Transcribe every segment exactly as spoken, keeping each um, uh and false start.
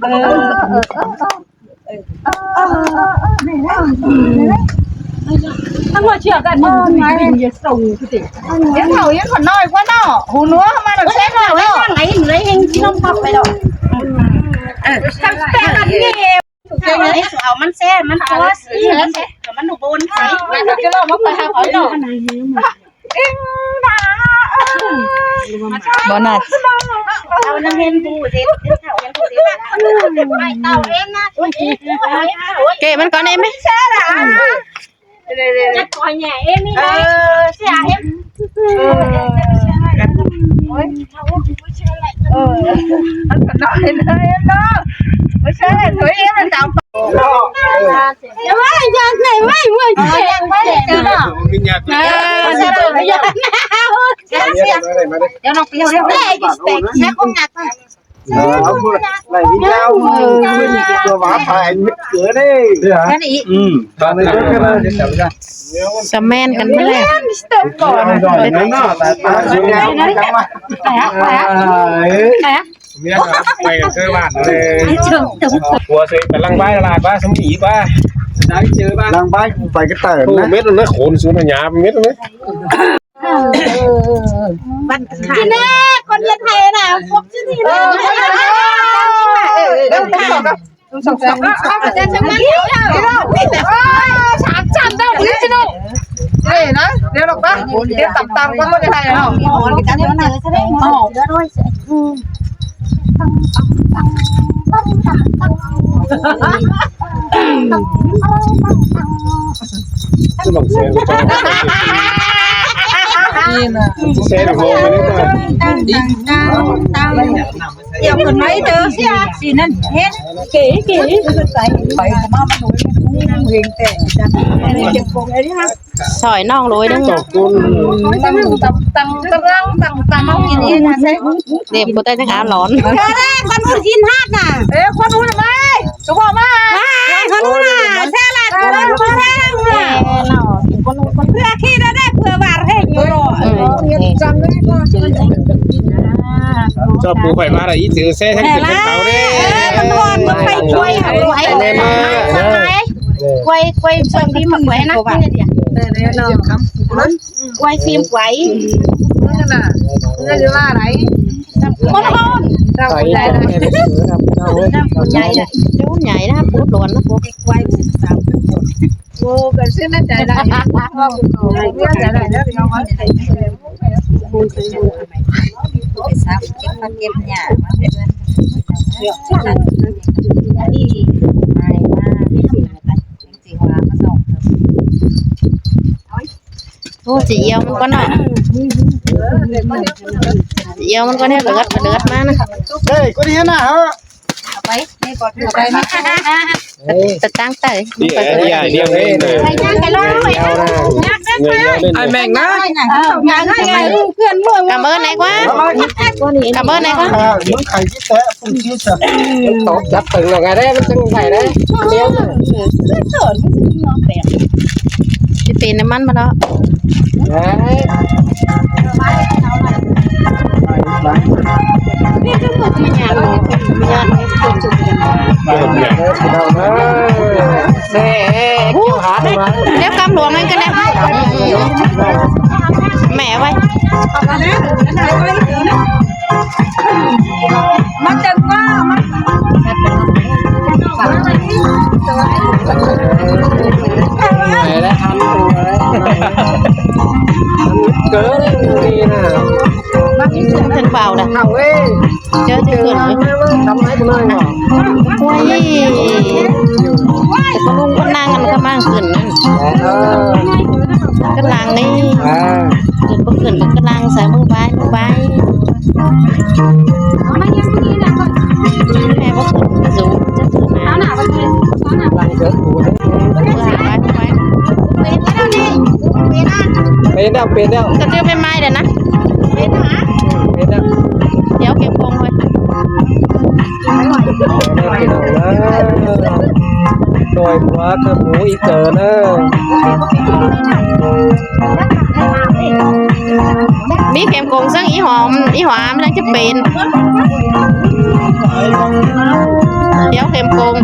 Ơ, ơ, ơ, ơ. Ơ, ơ, ơ, ơ, này, này. Thắng ngồi chia gần nhìn, nhìn, nhìn sông cái gì. Yên thảo, yên thảo nói quá nó. Hú núa mà nó sẽ nói nó. Lấy, lấy hình chứ không bọc phải đâu. Ơ, thắng sẽ là gì? Cái này, áo mắn xe, mắn có, mắn đủ bồn. Mắn cái lọ mắn phải hao khỏi nó. Bó nạt. Kệ mắn có nêm ấy. Săm men căn báu ꞌlẹo. Mía hả? Quay cái cơ bản này. Của sẽ phải lăng bái là ba sớm nghỉ ba. Lăng bái phải cái tờ. Không biết nó khốn xuống nó nhà, không biết nó. Con Việt Thái nào, quốc chứ gì nữa. Sắm chăn đâu, đi chứ đâu. Ê, nó, đeo đọc bác. Đeo tắm tắm con Việt Thái nào. Chứ lòng xe của cháu. Xe được vô mà đấy. Dẻo khuôn máy tớ. Xì năn, hết. Kể, kể. Sỏi ꞌnọng ꞌlới đương. Đẹp cô ta chắc áo lón. Con út xin hát nè. Ê, con út mày. Chú bảo mà. Con út nè. Xe là con út xe. Ơ, nó. Ơ, khi đó đấy, vừa vào hết rồi. Cho bố phải vào là ít chữ xe thắng Ơ, chuyển thắng sáu đấy. Ơ, con út, nó phải quay, quay. Anh em ơi. Quay, quay, quay phim mà quay nè. Quay phim quay. Con út. Con út nhảy nè. Chú nhảy nè, phút luôn nó phút. Quay phim sao. Ồ, cái xin nó chạy lại. Chạy lại đó thì không có chạy. Cái sao cái phát kiếp nhà. Đi mai mà. Chị Hoa có dòng. Ô, chị yêu mắn ꞌcọ ꞌnọ. Chị yêu mắn ꞌcọ ꞌnọ, lướt, lướt mà nè. Đây, có đi thế nào hả? Tát ꞌtáng tải. Đi, đi, đi, đi. Ai mèng ꞌnớ. Cảm ơn anh quá. Cảm ơn anh quá. À, muốn khai cái xe, không chia sẻ. Tổ chặt từng là ngày đấy, nó chân phải đấy. Cái tiền nó mắn mà đó. Đấy. Ăn tua đấy. Ăn cớ đấy, đi nè. Bác ấy sửa thân vào nè. Thảo ơi. Chớ chứ khửn. Tắm máy của nơi hả? Ôi. Con lung con nang ăn cà mang khửn. Ờ. Cà lang đi. À. Khửn báu khửn báu cà lang sai ꞌmự bai, ꞌmự bai. Mẹ báu khửn dú. Lang cớ. Pên đéo, pên đéo. Cà chư pên mai đéo ꞌnạ. Pên đéo. Pên đéo. Đéo kém công thôi. Đòi búa cơ bố ý cớ nơ. ꞌMí kém công sướng ý hóm, ý hóm đang chứ pên. Đéo kém công.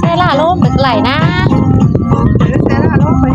Xe lạ lốm được lảy na. Xe lạ lốm vậy.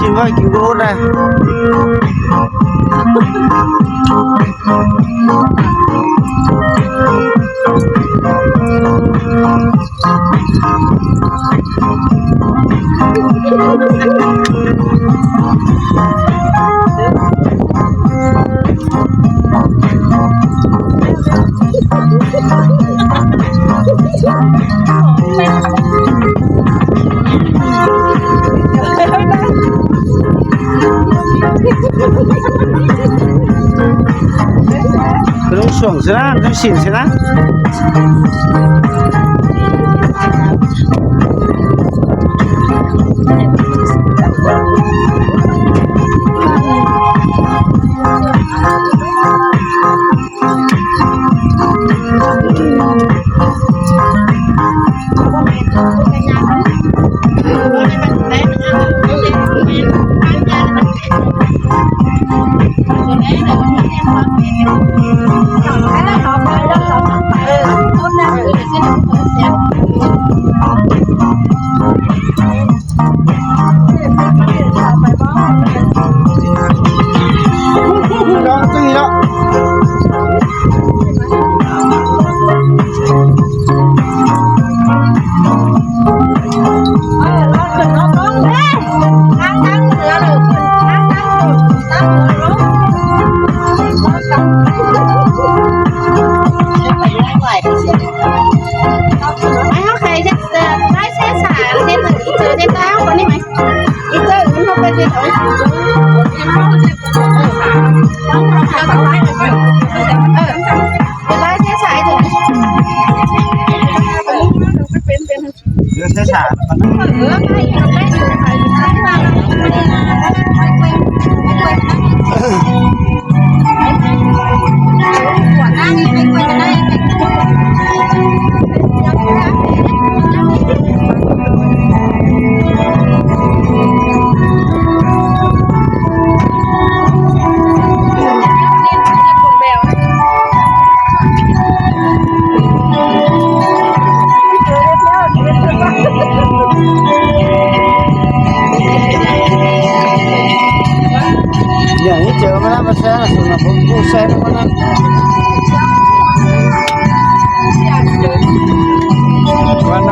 Xin voi cứu rút đây. Rung sông sina, rung sìn sina. Ya, ini cewek mana, Mas? Saya langsung nabung. Buset, mana? Mana?